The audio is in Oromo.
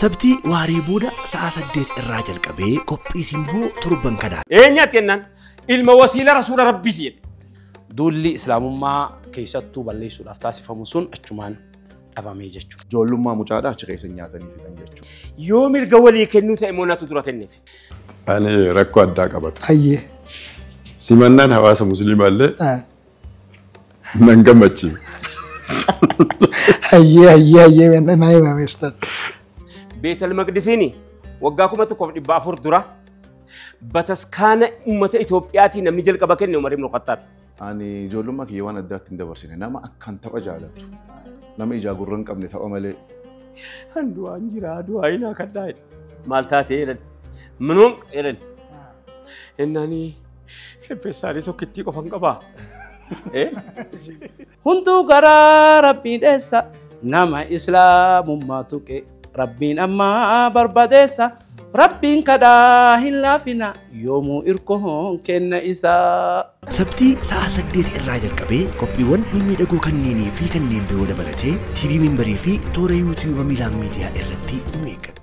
Sabtii waaree booda sa'a 8 irraa jalqabee qophii simboo torban kanaa. Eenyatti jennaan ilma wasiila rasuula rabbiiti jedhe. Duulli islaamummaa keessattuu balleessuudhaaf taasifamu sun achumaan dhabamee jechuudha. Ijoollummaa mucaadhaa achi keessa nyaatanii fixan jechuudha. Yoo mirga walii kennuu ta'e immoo natu dura kenneef. Ani rakkoo addaa qabata. Hayyee. Simannaan hawaasa musliimaa illee nan gammachiif. Hayyee hayyee hayyee naa himame ustaz. Beetal Maqdisiin waggaa 1400 dura bataskaana uummata Itoophiyaatii namni jalqaba kenne Umar ibn Khattaab. Ani ijoollummaa kiyya waan addaatti hin dabarsine nama akkaan tapha jaalatu nama ijaa gurra hin qabne tapha malee. An du'aan jira du'aa inaa kadhaa jedhe. Maal taatee jedhan. Minuun jedhan. Innaanii heeffessaalee tokkittii qofan qabaa. Hunduu garaa rabbii dheessa nama islaamummaa tuqe rabbiin ammaa barbadeessa rabbiin kadhaa hin laafina yoomuu irkoon kenna isaa. Sabtii sa'a 8 irraa jalqabee qophiiwwan mimmiidhagoo kanneenii fi kanneen biroo dabalatee TV Mimbarii fi toora YouTube Miilaan Miidiyaa irratti nu eeggadha.